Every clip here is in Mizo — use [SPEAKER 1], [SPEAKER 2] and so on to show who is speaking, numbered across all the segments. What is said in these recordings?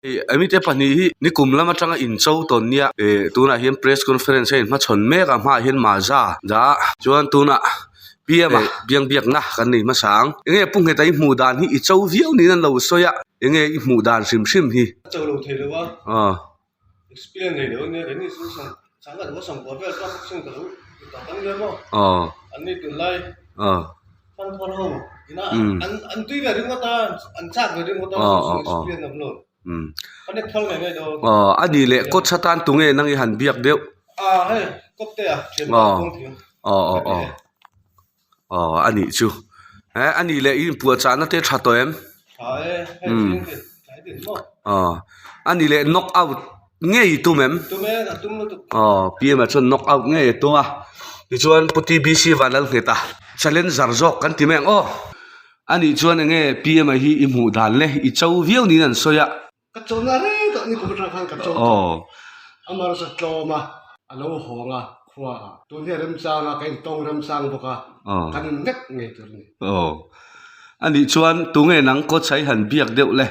[SPEAKER 1] Ih mite pahnih hi nikum lam atanga incho tawn nia ih tunah hian press conference a inhmachhawn mek a hmaah hian maza dah chuan tunah P M a biang biakna kan nei hmasa ang enge pu ngheta i hmuh dan hi i cho viau niin an lo sawi a enge i hmuh dan hrim hrim hi.
[SPEAKER 2] A cho lo thei lo a
[SPEAKER 1] aw.
[SPEAKER 2] Experience nei lo ania keini chu sangha duh a sangkua vel tak sin ka lo tak an nia maw
[SPEAKER 1] aw.
[SPEAKER 2] An ni tunlai.
[SPEAKER 1] Aw.
[SPEAKER 2] Thangthawr ho ina an an tui ve ringawt a an chak ve ringawt a chu experience awm lo an ek thal ngei ngei dawn.
[SPEAKER 1] Aw a nih leh kawt satan tunge nang i han biak deuh.
[SPEAKER 2] A hei kawp te a thian pa kawng thiam.
[SPEAKER 1] Aw aw aw aw a nih chu he a nih leh i inpuah chahna te tha tawh em?
[SPEAKER 2] Tha e hei zing te tlai din maw.
[SPEAKER 1] Aw a nih leh knock out ngei i tum em?
[SPEAKER 2] Tum e a tum lutuk.
[SPEAKER 1] Aw PM ah chuan knock out ngei a tum a tichuan Pu TBC Vanlal nghet a challenger zawk kan ti mai ang aw anih chuan enge PM ah hi i hmuh dan le i cho viau niin an sawi a.
[SPEAKER 2] Ka cho na reng tawh ni kum atang khan ka cho tawh amah erawh tlawm a a lo hawng a khua ah tun hi a remchang a ka intawng remchang bawk a kan in nek ngei tur a ni.
[SPEAKER 1] Aw anih chuan tunge nang kawtchai han biak deuh le.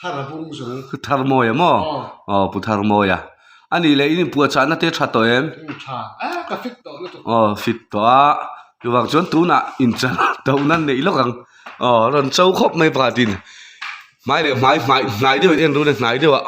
[SPEAKER 2] Thar a bung zung.
[SPEAKER 1] Thar mawi a maw? Aw Pu Thar mawi a. A nih leh in inpuah chahna te tha tawh em?
[SPEAKER 2] Tha. A ka fit tawh lutuk.
[SPEAKER 1] Aw fit tawh a. Chuvang chuan tunah inchan tohna neih lawk ang. Aw rawn cho khawp mai pakhatin hmai leh hmai hmai hnai deuhin en run a hnai deuh ah.